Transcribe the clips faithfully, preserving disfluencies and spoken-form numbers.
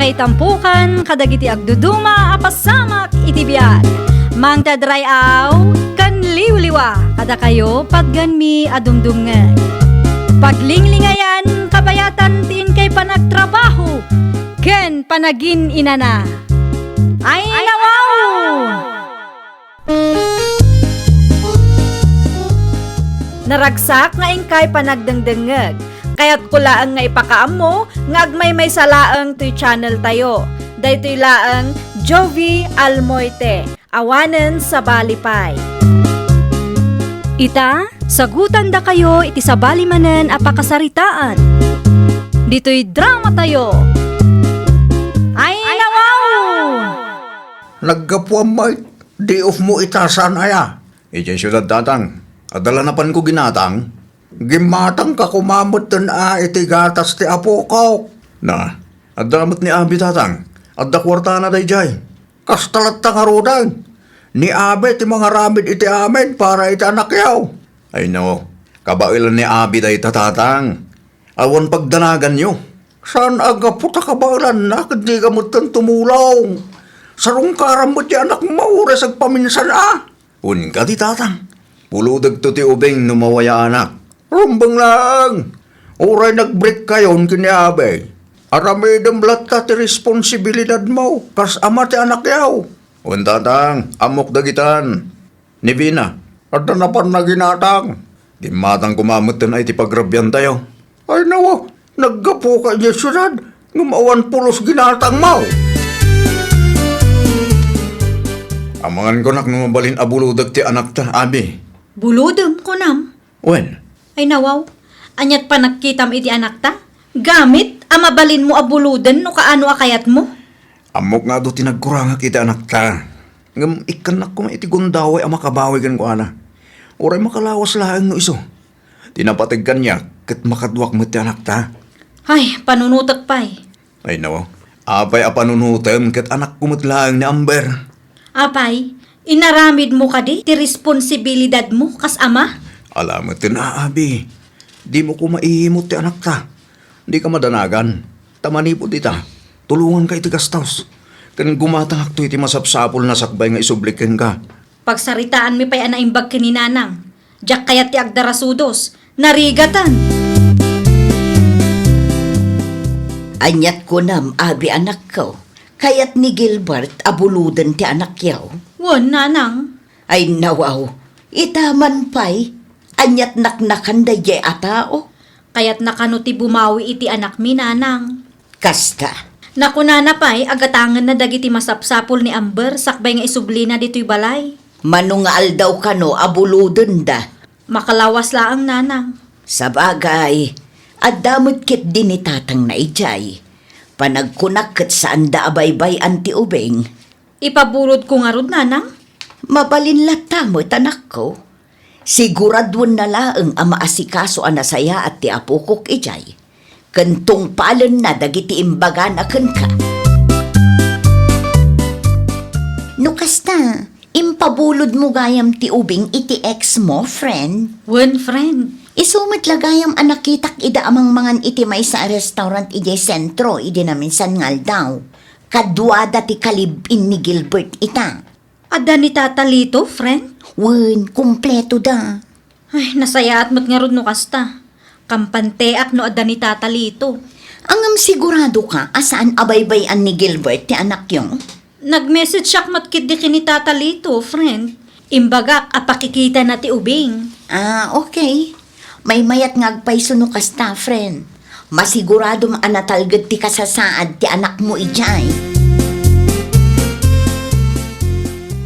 Itampukan kadagiti agduduma a pasamak iti biag. Mangted ray-aw ken liwliwa kadakayo patgenmi a dumdumngeg. Paglinglingayan, kabayatan ti inkay panagtrabaho ken panagin-inana. Ay, nawaw! Naragsak nga inkay panagdengdengngeg. Kayatko laeng nga ipakaammo nga agmaymaysa laeng toy channel tayo. Daytoy laeng Jovie Almoite, awanen sabali pay. Ita, sagutandakayo iti sabali manen a pakasaritaan. Ditoy drama tayo. Ay, nawaw! Naggapuam met, day off mo ita saan aya? Idiay siudad, tatang. Adda la napanko ginatang. Gimmatangka koma metten a iti gatas ti apokok. Na, adda met ni abi, tatang. Adda kuartana daydiay. Kasta latta ngaruden. Ni abi ti mangaramid iti amin para iti anakyo. Ay no, kabaelan ni abi dayta, tatang. Awan pagdanaganyo. Saan a gapu ta kabaelanna ket dika metten tumulong? Sarungkaram met ti anakmo uray agpaminsan a. Wen kadi, tatang. Bulodegto ti ubing no mawayaanak. Rumbeng laeng. Uray nagbreak kayon ken ni abi, aramidem latta ti responsibilidadmo kas ama ti anakyo. Wen, tatang, ammok dagitan. Ni Vina, adda napanna ginatang. Gimmatang koma metten a iti pagrabiantayo. Ay nawa, naggapuka idiay siudad ngem awan pulos ginatangmo. Amangan kunak no mabalin a bulodek ti anakta, abi. Bulodem, kunam? Wen. Ay nawaw, aniat panagkitam iti anakta? Gamit a mabalinmo a buloden no kaano a kayatmo? Ammok nga adu ti nagkurangak iti anakta. Ngem ikkannak koma iti gundaway a makabawi kenkuana. Uray makalawas laeng no isu. Ti napateg kaniak ket makaduak met ti anakta. Ay, panunotek pay. Ay, no. Apay a panunotem ket anakko met laeng ni Amber? Apay, inaramidmo kadi ti responsibilidadmo kas ama? Ala met ken aabi. Dimo koma iimut ti anakta. Dika madanagan. Ta manipud ita, tulonganka iti gastos. Ken gumatangakto iti masapsapulna sakbay nga isubli kenka. Pagsaritaanmi pay a naimbag ken ni Nanang. Diak kayat ti agdarasudos. Narigaten! Aniat kunam, abi anakko? Kayat ni Gilbert a buloden ti anakyo? Wen, Nanang. Ay, nawaw. Ita man pay. Aniat naknakan daydiay a tao? Kayatna kano ti bumawi iti anakmi, Nanang. Kasta. Nakunana pay a gatangenna dagiti masapsapul ni Amber sakbay nga isublina ditoy balay. Mano nga aldaw kano a bulodenda? Makalawas laeng, Nanang. Sabagay, adda met ketdi ni tatangna idiay. Panagkunak ket saanda a baybay-an ti ubing. Ipabulodko ngarud, Nanang? Mabalin latta met, anakko. Siguraduenna laeng a maasikaso a nasayaat ti apokok idiay, ken tungpalenna dagiti imbagana kenka. No kasta, impabulodmo gayam ti ubing iti ex mo, friend? Wen, friend. Isu met la gayam a nakitak ida a mangmangan iti maysa a restaurant idiay sentro idi naminsan nga aldaw. Kaduada ti kalib-in ni Gilbert ita. Adda ni Tata Lito, friend? Wen, kumpleto da. Ay, nasayaat met ngarud no kasta. Kampanteak no adda ni Tata Lito. Ngem sigurado ka a saan a baybay-an ni Gilbert ti anakyo? Nag-message siak met ketdi ken ni Tata Lito, friend. Imbagak a pakikitana ti ubing. Ah, okay. Maymayat nga agpayso no kasta, friend. Masiguradom a natalged ti kasasaad ti anakmo idiay.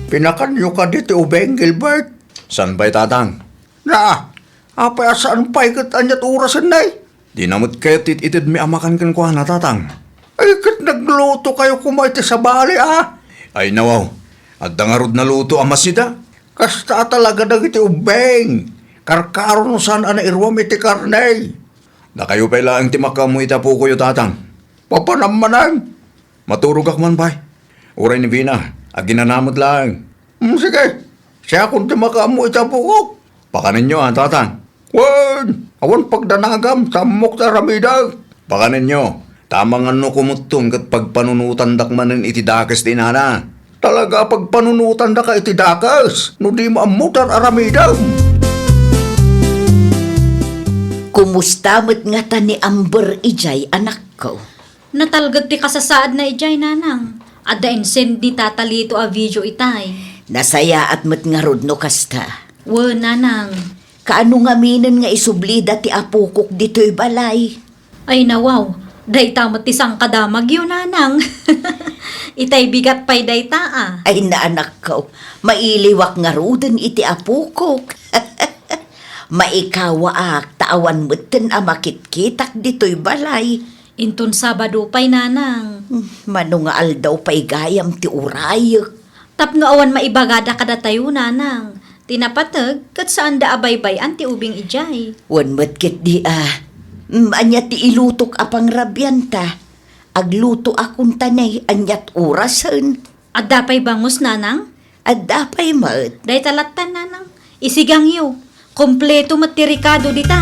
Pinakanyo kadi ti ubing, Gilbert? Saan pay, Tatang? Na, apay a saan pay ket aniat orasen nay? Dina met kayat ti it-itedmi a makan kenkuana, Tatang. Ay, ket nagluto kayo koma iti sabali, a? Ay, nawaw. Adda ngarud naluto a masida. Kasta a talaga dagiti ubbing. Karkaro no saan a nairuam iti karne. Dakayo pay laeng ti makaammo iti apokoyo, Tatang. Papanam manen. Maturogak man pay. Uray ni Vina, aginana met laeng. Hmm, sige. Siakon ti makaammo iti apokok. Pakanenyo, a, Tatang. Wen, awan pagdanagam, ta ammok ti aramidek. Pakanenyo, Ta mangan no kumutton ket pagpanunotandak manen iti dakes ti inana. Talaga a pagpanunotandaka iti dakes no dimo ammo ti ar-aramidem. Kumusta met ngata ni Amber idiay, anakko? Natalged ti kasasaadna idiay, nanang. Adda insend ni Tata Lito a video itay. Nasayaat met ngarud no kasta. Wen, nanang. Kaano ngaminen nga isublida ti apokok ditoy balay? Ay, nawaw, dayta met ti sangkadamagyo, nanang. Itay bigat pay dayta, a. Ay, naanakko, mailiwak ngaruden iti apokok. Maikawaak ta awan metten a makitkitak ditoy balay. Inton Sabado pay, nanang. Hmm, mano nga aldaw pay gayam ti urayek? Tapno awan maibagada kadatayo, nanang. Ti napateg, ket saanda a baybay-an ti ubing idiay. Wen met ketdi a. Hmm, ania ti ilutok a pangrabianta? Aglutoakon ta ne, aniat orasen? Adda pay bangus, nanang? Adda pay met. Dayta lattan, nanang. Isigangyo. Kompleto met ti rekado dita.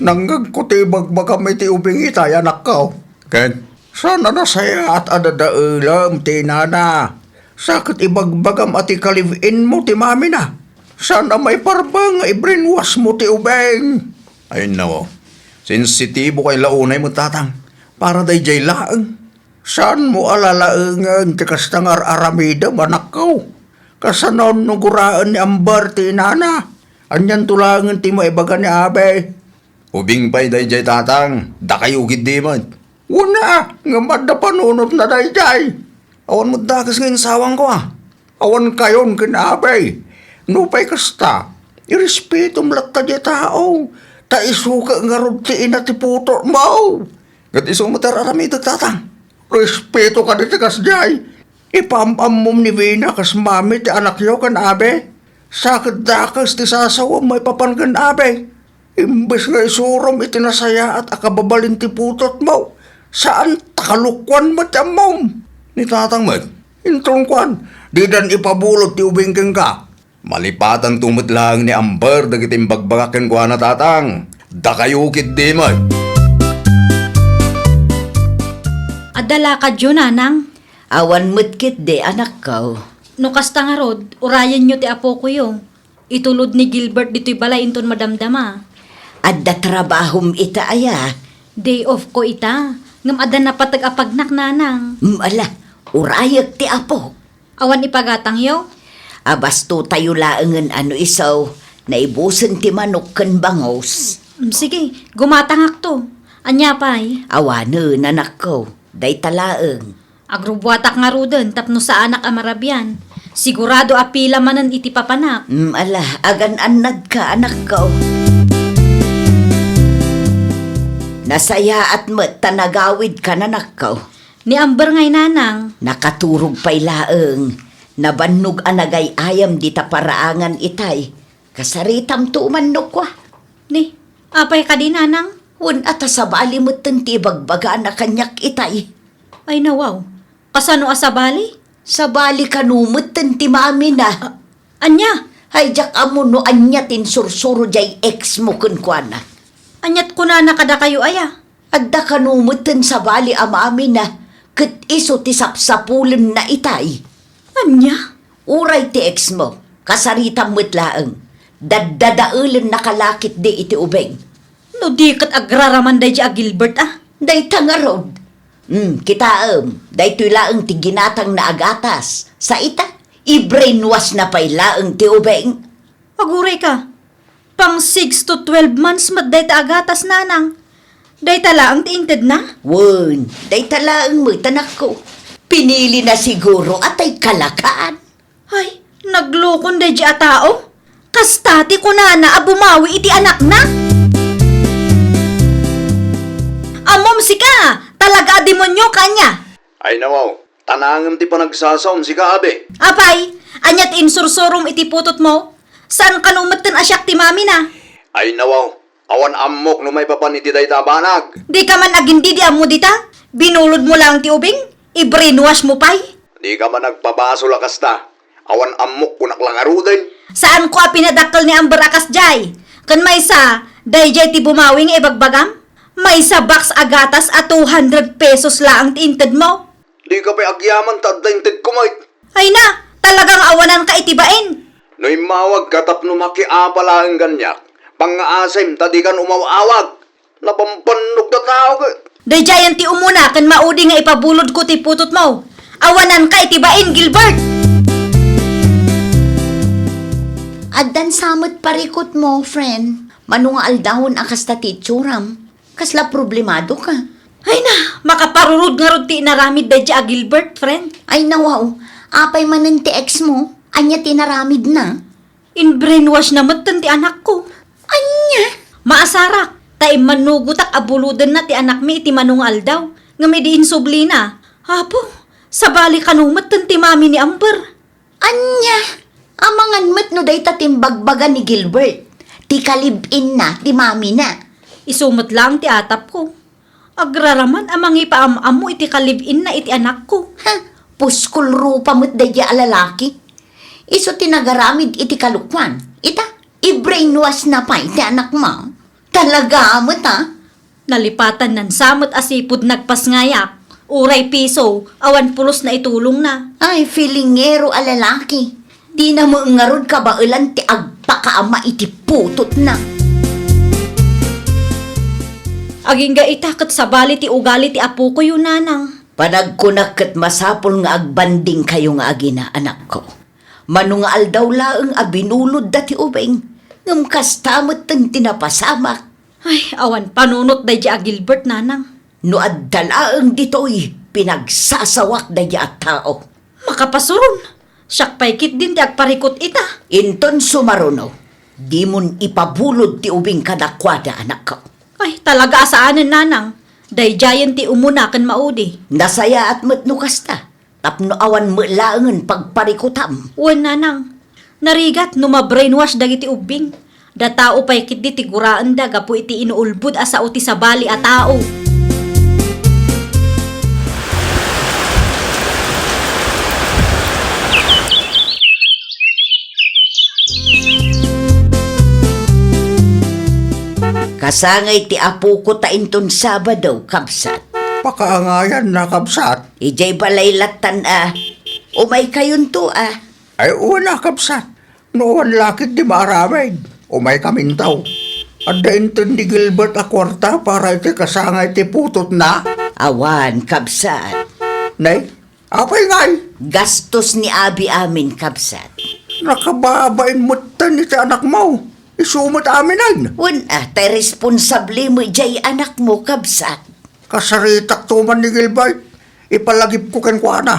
Nangngegko ti ibagbagam iti ubing itay, anakko. Ken saan a nasayaat a dadaelem ti inana. Sa ket ibagbagam a ti ka-live-in mo ti mamina. Saan a maiparbeng nga i-brainwash mo ti ubing. Ay, nawaw. Sensitibo kay la unay met, tatang. Para daydiay laeng. Saanmo a lalaengen ti kasta nga ar-aramidem, anakko? Kasano no guraen ni Amber ti inana? Anianto laengen ti maibaga ni Abe? Ubing pay daydiay, tatang. Dakayo ketdi met. Wen a, ngem adda panunotna daydiay. Awan met dakes nga insawangko, a. Awan kayon ken Abe. Nupay kasta, irespetom latta diay tao, ta isu ket ngarud ti ina ti putotmo. Ket isu met ti ar-aramidek, tatang. Respeto kadi ti kasdiay. Ipaam-ammom ni Vina kas mami ti anakyo ken Abe. Sa ket dakes ti sasawem maipapan ken Abe. Imbes nga isurom iti nasayaat a kababalin ti putotmo, saan ta kalokuan met ti ammom. Ni tatang met, inton kuan, didan ipabulod ti ubing kenka. Malipatanto met laeng ni Amber dagiti imbagbagak kenkuana, tatang. Dakayo ketdi met. Adda lakadyo, nanang? Awan met ketdi, anakko. No kasta ngarud, urayenyo ti apokoyo. Itulod ni Gilbert ditoy balay inton madamdama. Adda trabahom ita aya? Day off ko ita. Ngem adda napateg a pagnak, nanang. Mm, ala, urayek ti apok. Awan ipagatangyo? Abastotayo laengen a no isu, naibusen ti manok ken bangus. Mm, sige, gumatangakto. Ania pay? Awanen, anakko. Dayta laeng. Agrubbuatak ngaruden tapno saanak a marabian. Sigurado a pila manen iti papanak. Mm, ala, agan-annadka, anakko. Nasayaat met ta nagawidka, anakko. Ni Amber ngay, nanang. Nakaturog pay laeng. Nabannog a nagay-ayam dita paraangan itay. Kasaritamto man no kua. Ni, apay kadi, nanang? Wen a ta sabali metten ti ibagbagana kaniak itay. Ay, nawaw. Kasano a sabali? Sabali kano metten ti mamina. A-, ania? Ay, diak ammo no ania ti insursuro diay ex mo kenkuana. Aniat kunana kadakayo aya? Adda kano metten sabali a mamina, ket isu ti sapsapulenna itay. Ania? Uray ti ex mo, kasaritam met laeng. Daddadaelennaka la ketdi iti ubing. No di ket agraraman daydi a Gilbert, a? Dayta ngarud. Hmm, kitaem, daytoy laeng ti ginatangna a gatas. Sa ita, i-brainwash na pay laeng ti ubing. Aguray ka. Pang six to twelve months met dayta a gatas, nanang. Dayta laeng ti intedna? Wen, dayta laeng met, anakko. Pinilina siguro a tay kalakan. Ay, naglukon daydi a tao. Kasta ti kunana a bumawi iti anakna? Ammom sika, talaga a demonio ka ania? Ay, nawaw, tanangem ti panagsasaom sika, abi. Apay, ania ti insursurom iti putotmo? Saan kano metten a siak ti mamina? Ay, nawaw, awan ammok no maipapan iti dayta a banag. Dika man agindidi ammo dita? Binulodmo laeng ti ubing? I-brainwash mo pay? Dika man agpabasol a kasta. Awan ammok kunak la ngaruden. Saanko a pinadakkel ni Amber a kasdiay. Ken maysa, daydiay ti bumawi nga ibagbagam? Maysa box a gatas a two hundred pesos laeng ti intedmo. Dika pay agyaman ta adda intedko met. Ay na, talagang awananka iti bain. No immawagka tapno makiapa laeng kaniak, pangngaasim ta dikan umaw-awag. Nabambannogda tao ket. Daydiayen ti umuna ken maudi nga ipabulodko ti putotmo. Awananka iti bain, Gilbert! Addan sa met parikutmo, friend. Mano nga aldawen a kasta ti itsuram? Kasla problemadoka? Ay na, makaparurod ngarud ti inaramid daydiay a Gilbert, friend. Ay na, wow. Apay manen ti ex mo? Ania ti inaramidna? In-brainwash na metten ti anakko. Ania? Maasarak, ta immannugotak a bulodenna ti anakmi iti mano nga aldaw. Ngem idi insublina, apo, sabali kano metten ti mami ni Amber. Ania? Amangan met no dayta ti imbagbaga ni Gilbert, ti ka-live-inna ti mamina. Isu met laeng ti atapko. Agraraman a mangipaam-ammo iti ka-live-inna iti anakko. Ha? Puskol rupa met daydiay a lalaki. Isu ti nagaramid iti kalokuan. Ita, i-brainwash na pay ti anakmo. Talaga met, a? Nalipatannan sa met a sipud nagpasngayak. Uray piso, awan pulos na itulongna. Ay, feelingero a lalaki. Dina met ngarud kabaelan ti agpakaama iti putotna. Agingga ita ket sabali ti ugali ti apokoyo, nanang. Panagkunak ket masapul nga agbandingkayo nga agina, anakko. Mano nga aldaw laeng a binulodda ti ubing, ngem kasta metten ti napasamak. Ay, awan panunot daydiay a Gilbert, nanang. No adda laeng ditoy, pinagsasawak daydiay a tao. Makapasuron! Siak pay ketdin ti agparikut ita. Inton sumaruno, dimon ipabulod ti ubing kadakuada, anakko. Ay, talaga a saanen, nanang. Daydiayen ti umuna ken maudi. Nasayaat met no kasta, tapno awan met laengen pagparikutam. Wen, nanang. Narigat no ma-brainwash dagiti ubbing. Datao pay ketdi ti guraenda gapu iti inuulbod a sao ti sabali a tao. Kasangay ti apoko ta inton Sabado, kabsat. Pakaangayan na, kabsat. Idiay balay lattan a. Umaykayonto a. Ay, wen a, kabsat. No awan la ketdi maaramid, umaykaminto. Adda inted ni Gilbert a kuarta para iti kasangay ti putotna? Awan, kabsat. Nay, apay ngay? Gastos ni abi amin, kabsat. Nakababain metten iti anakmo. Isu met aminen. Wen a, tay responsable met diay anakmo, kabsat. Kasaritakto man ni Gilbert. Ipalagipko kenkuana.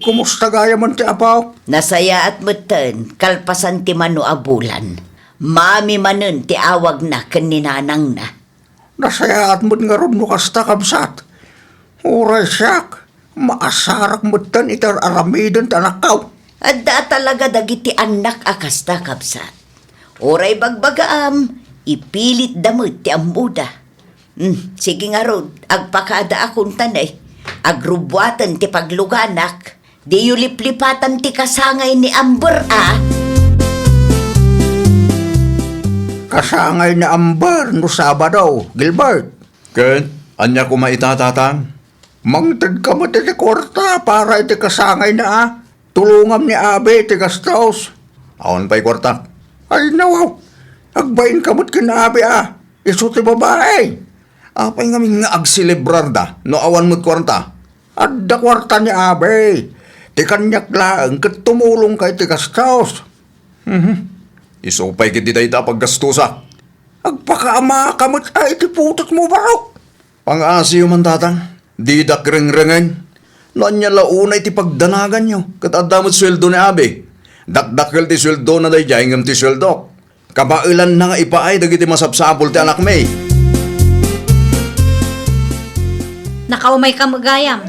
Kumusta gayam ti apo? Nasayaat metten, kalpasan ti mano a bulan. Mami manen ti awagna ken ni nanangna. Nasayaat met ngarud no kasta, kabsat. Uray siak, maasarak metten iti ar-aramiden ti anakko. Adda talaga dagiti annak a kasta, kabsat. Uray bagbagaam, ipilitda met ti ammoda. Hmm, sige ngarud, agpakadaakon ta ne. Agrubbuaten ti pagluganak. Diyo liplipatan ti kasangay ni Amber, a? Kasangay ni Amber no Sabado, Gilbert. Ket ania koma ita, Tatang? Mangtedka met iti kuarta para iti kasangayna a. Tulongam ni abi iti gastos. Awan pay kuarta. Ay, nawaw. Agbainka met ken abi a. Isu ti babai. Apay ngamin nga agselebrarda no awan met kuarta? Adda kuarta ni abi. Ti kaniak laeng ket tumulongka iti gastos. Mhm. Isu pay ketdi dayta a paggastosak. Agpakaamaka met a iti putotmo, barok. Pang-asiyo man, Tatang. Didak rengrengen. No ania la unay ti pagdanaganyo, ket adda met sueldo ni abi. Dakdakkel ti sueldona daydiay ngem ti sueldok, kabaelanna nga ipaay dagiti masapsapul ti anakmi. Nakaumayka met gayam.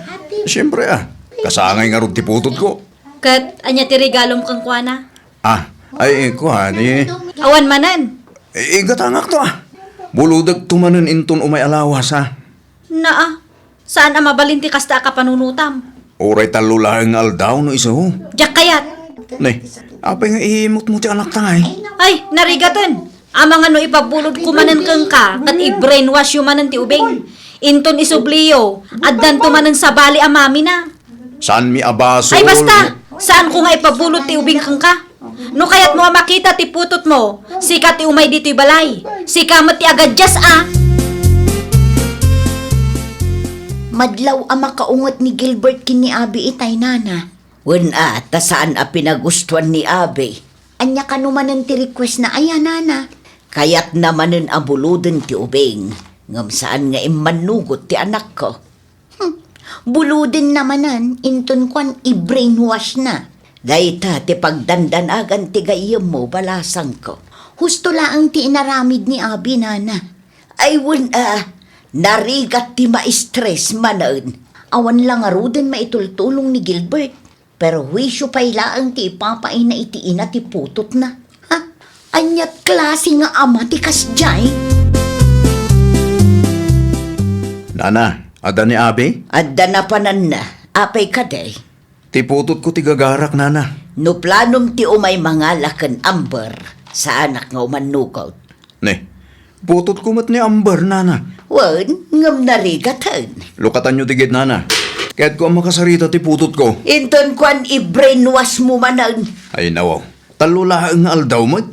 Siempre a. Kasangay ngarud ti putotko. Ket ania ti regalom kenkuana? Ah, ay, kuan, eh. Awan manen. Eh, igatangakto, ah. Bulodekto manen inton umay a lawas, ah. Naa, saan a mabalin ti kasta a kapanunotam? Uray tallo laeng nga aldaw no isu. Diak kayat. Ne, apay nga ihimutmo ti anakta ngay? Ay, narigaten. Amangan no ipabulodko manen kenka, ket i-brainwash yo manen ti ubing. Inton isubliyo, addanto manen sabali a mamina. Saanmi a basol. Ay, basta! Saanko nga ipabulod ti ubing kenka. No kayatmo a makita ti putotmo, sika ti umay ditoy balay. Sika met ti agadias a. Madlaw a makaunget ni Gilbert ken ni Abby itay, nana. Wen a, ta saan a pinagustuan ni Abby. Ania kano manen ti request na aya, nana? Kayatna manen a buloden ti ubing, ngem saan nga immannugot ti anakko. Hmm. Bulodenna manen, inton kuan i-brainwash na. Dayta ti pagdandanagan ti gayyemmo, balasangko. Husto laeng ti inaramid ni Abby, nana. Ay, wen a, narigat ti ma-stress manen. Awan la ngaruden maitultulong ni Gilbert. Perhuisio pay laeng ti ipapaina iti ina ti putotna. Ha? Aniat klase nga ama ti kasdiay? Nana, adda ni Abby? Adda napananna. Apay kadi? Ti putotko ti gagarak, nana. No planom ti umay mangala ken Amber, saanak nga umannugot. Ne, putotko met ni Amber, nana. Wen, ngem narigaten. Lukatanyo ti gate, nana. Kayatko a makasarita ti putotko. Inton kuan i-brainwash mo manen. Ay, nawaw. Tallo laeng nga aldaw met.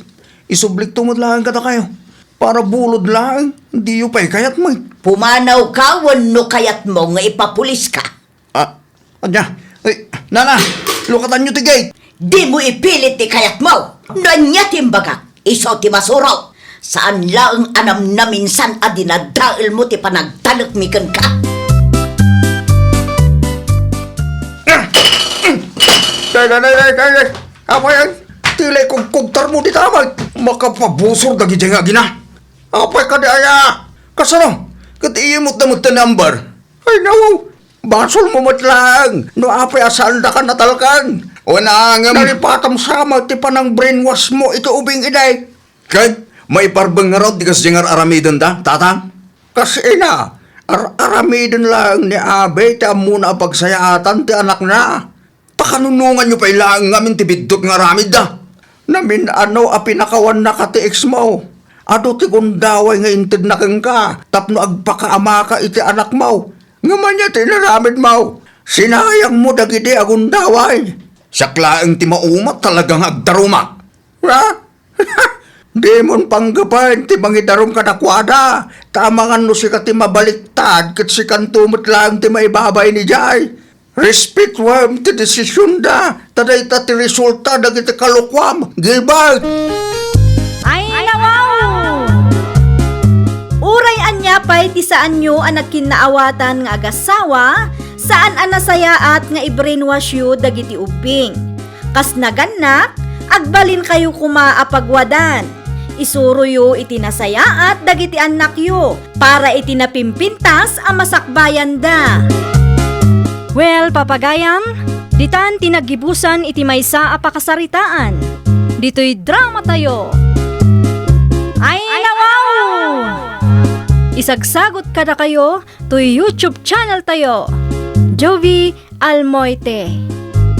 Isublikto met laeng kadakayo. Para bulod laeng, diyo pay kayat met. Pumanawka wenno kayatmo nga ipapuliska? Ah, ania? Ay, nana, lukatanyo ti gate. Dimo ipilit ti kayatmo. No ania ti imbagak, isu ti masurot. Saan laeng a namnaminsan a dinadaelmo ti panagtalekmi kenka. Nay, nay, nay, nay, nay, nay. Apay, ay, tila ikugkugtarmo dita, may. Makapabusor dagiti nga agina. Apay kadi aya? Kasano? Ket iyimutda met ti number. Ay, nawaw. Basolmo met laeng no apay a saandaka natalkan. Wen a, ngem nalipatam sa met ti panang-brainwash mo iti ubing iday. Ket maiparbeng ngarud ti kasdiay nga ar-aramidenda, tatang? Kas ina, ar-aramiden laeng ni Abby ti ammona a pagsayaatan ti anakna. Pakanunonganyo pay laeng ngamin ti biddut nga aramidda. Namin-ano a pinakawannaka ti ex-mo. Adu ti gundaway nga intedna kenka tapno agpakaamaka iti anakmo. Ngem ania ti inaramidmo? Sinayangmo dagidi a gundaway. Siak laeng ti mauma, talaga nga agdarumak. Ha? Dimon panggepen ti mangidarum kadakuada, ta amangan no sika ti mabaliktad ket sikanto met laeng ti maibabain idiay. Respetuem ti desisionda, ta dayta ti resulta dagiti kalokuam, Gilbert! Ay, nawaw! Uray ania pay ti saanyo a nagkinnaawatan nga agasawa, saan a nasayaat nga i-brainwash yo dagiti ubbing. Kas nagannak, agbalinkayo koma a pagwadan. Isuroyo iti nasayaat dagiti annakyo para iti napimpintas a masakbayanda. Well, papagayam, ditan ti naggibusan iti maysa a pakasaritaan. Ditoy dramatayo. Ay, nawaw! Isagsagot kadakayo toy YouTube channel tayo, Jovie Almoite.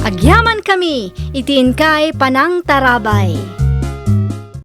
Agyamankami iti inkay panangtarabay.